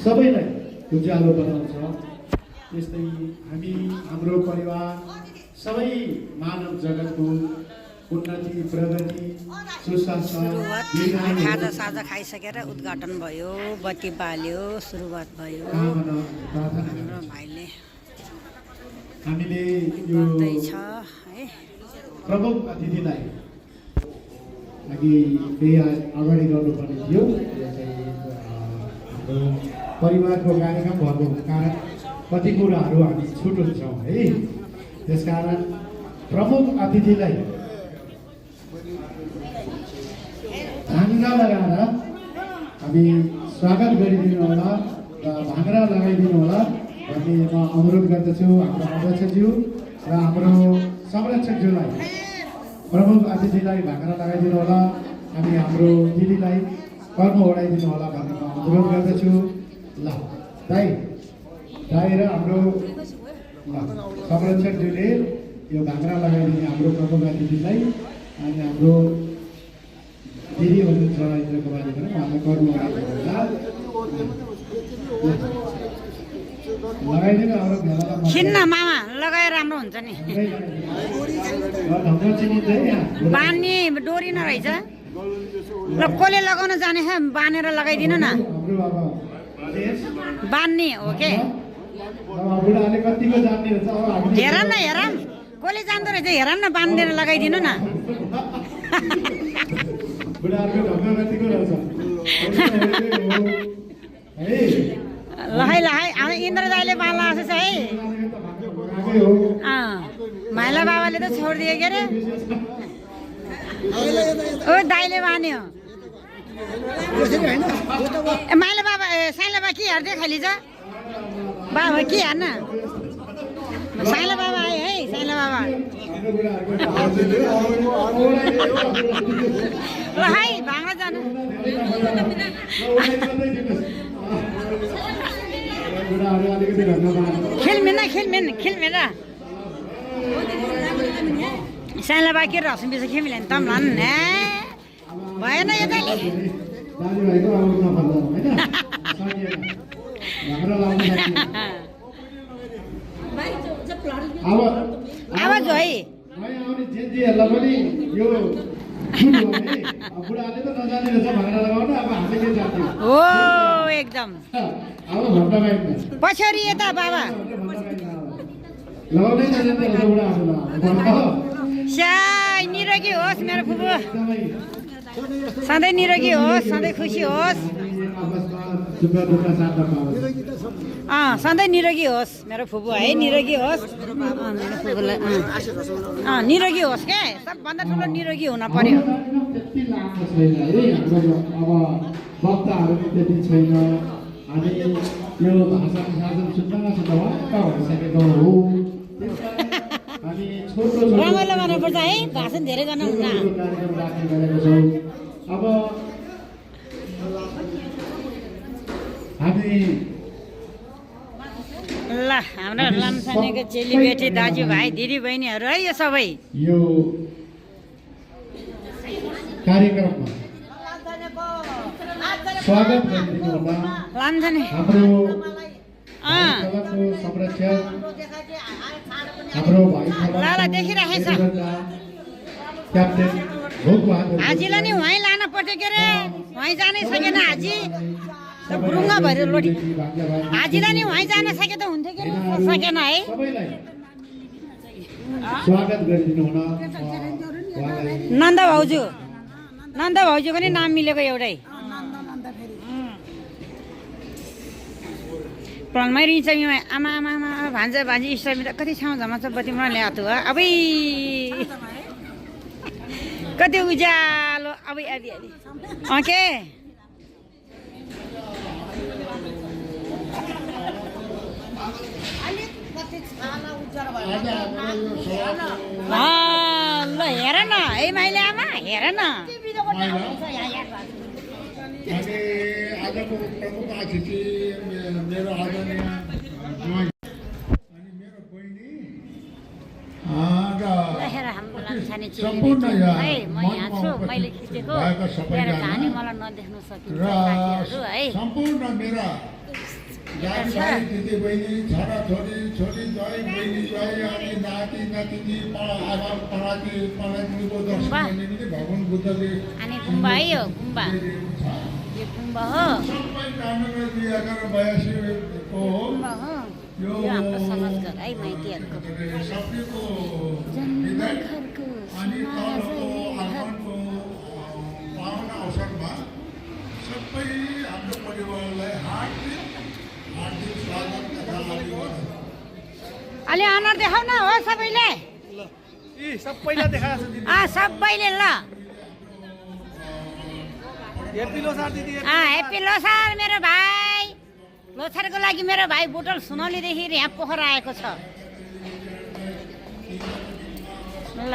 सबैलाई उज्यालो बनाउँछ। त्यस्तै हामी हाम्रो परिवार सबै मानव जगतको उन्नति प्रगति सुशासन खाजा साजा खाइसकेर उद्घाटन भयो, बत्ती बाल्यो, सुरुवात भयो। हाम्रो भाइले हामीले यो प्रमुख अतिथिलाई अघि अगाडि गर्नुपर्ने थियो। हाम्रो परिवारको कार्यक्रम भएको कारण कति कुराहरू हामी छुट हुन्छौँ है। त्यसकारण प्रमुख अतिथिलाई भाङ्रा लगाएर हामी स्वागत गरिदिनु होला र भाङ्रा लगाइदिनु होला भन्ने म अनुरोध गर्दछु हाम्रो अध्यक्षज्यू र हाम्रो संरक्षकज्यूलाई। प्रमुख अतिथिलाई भाङ्रा लगाइदिनु होला, हामी हाम्रो दिदीलाई कर्म ओढाइदिनु होला भन्ने म अनुरोध गर्दछु। ल दाइ र हाम्रो संरक्षकज्यूले यो भाङ्रा लगाइदिने हाम्रो प्रमुख अतिथिलाई अनि हाम्रो दिदी हुनुहुन्छ इन्द्रको बारेमा उहाँलाई कर्म ओढाइदिनु होला। लगाइदिनु हाम्रो भेलालाई खिन्न मामा लगाएर राम्रो हुन्छ नि। बान्ने डोरी नरहेछ ल, कसले लगाउन जाने बानेर लगाइदिनु न। बान्ने हो के हेरौँ न, हेरौँ कसले जान्दो रहेछ, हेरौँ न, बाँधेर लगाइदिनु न। लहाई लहाई अब इन्द्र दाइले बाल्न आएको छ है। माइला बाबाले त छोडिदियो के अरे, ओ दाइले बान्यो। माइला बाबा साइला बाबा के हेर्दै खाली छ बाबा के हेर्न। साइला बाबा आयो है, साइला बाबा ल है भाङ्रा जानु। खेलमेन खेलमेन साइला बाबा के रसम बिस खेमिला नि तम लान् भएन यताले। आवाज है हो एकदम पछाडि यता बाबा साई निरोगी होस् मेरो फुपू, सधैँ निरोगी होस्, सधैँ खुसी होस्, सधैँ निरोगी होस् मेरो फुपू है, निरोगी होस् मेरो फुपूलाई निरोगी होस् के सबभन्दा ठुलो निरोगी हुन पर्यो। अब वक्ताहरू त्यति छैन, हामी यो भाषा सुन्न भइसकेको हो। हामी छोटो रमाइलो गर्नुपर्छ है, भाषण धेरै गर्न हुन्न। अब हामी ल हाम्रो लामसानेको चेलीबेटी दाजुभाइ दिदीबहिनीहरू है, यो सबै यो कार्यक्रममा स्वागत गरिदिनु होला। लामसाने हाम्रो संरक्षक हाम्रो भाइ देखिराखेछ क्याप्टेन भोगबहादुर हाजीलाई नि उहाँ लान पर्थ्यो के अरे, उहाँ जानै सकेन हाजी बुरुङ्ग भएर लोटी। हाजीलाई नि उहाँ जान सके त हुन्थ्यो कि सकेन है। स्वागत गरिदिनु हुन नन्द भाउजूको नि नाम मिलेको एउटै प्लनमै रिन्छ आमा आमा आमा भान्जा भान्जी इष्टमित्र कति ठाउँ जमा छ बत्तीमा ल्याएको अब कति उज्यालो अब के ल हेर न है माइले आमा हेर न। आजको प्रमुख अतिथि मेरो आदरणीय अनि मेरो बहिनी र हाम्रो लामसाने खिचेको सम्पूर्ण यहाँ है म यहाँ छु मनमा मैले खिचेको भएका मेरो सबैजना कहानी मलाई नदेख्नु सकिन्छ र साथीहरू है सम्पूर्ण मेरा दाजुभाइ दिदीबहिनी छोराछोरी छोरी ज्वाइँ बहिनी ज्वाइँ अनि नाति नातिनी आमा पराती परातीको दर्शन गर्ने पनि भगवान् बुद्धले अनि गुम्बा है यो गुम्बा दिएको छ। यो गुम्बा हो सबै कानुन 2082 को हो। गुम्बा हो यो हाम्रो समाज घर है माइतीहरूको सबैको जन्म घरको अनि समाज तलको घर आगमनको पावन अवसरमा सबै हाम्रो परिवारलाई हार्दिक स्वागत तथा अभिवादन। अलि अनुहार देखाउ न हो सबैले सबैलाई देखाएको छ दिदी सबैले ल हेप्पी लोसार दिदी हेप्पी लोसार मेरो भाइ लोसारको लागि मेरो भाइ बुटल सुनौलीदेखि यहाँ पोखरा आएको छ ल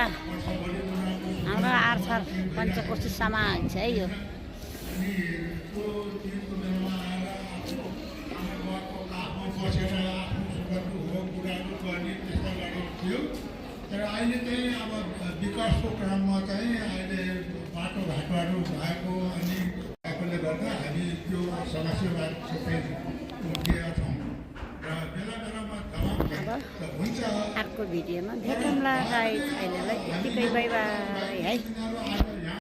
हाम्रो आर्थर पञ्चकोशी समाज है यो बसेर आफ्नो सुखको कुराहरू गर्ने त्यस्ता गरेको थियो। तर अहिले चाहिँ अब विकासको क्रममा चाहिँ अहिले बाटोघाटोहरू भएको अनि भएकोले गर्दा हामी त्यो समस्याबाट सबै उठेका छौँ र बेला बेलामा दबाब हुन्छ। अर्को भिडियोमा भेटौँला गाइस अहिलेलाई यतिकै बाई बाई है।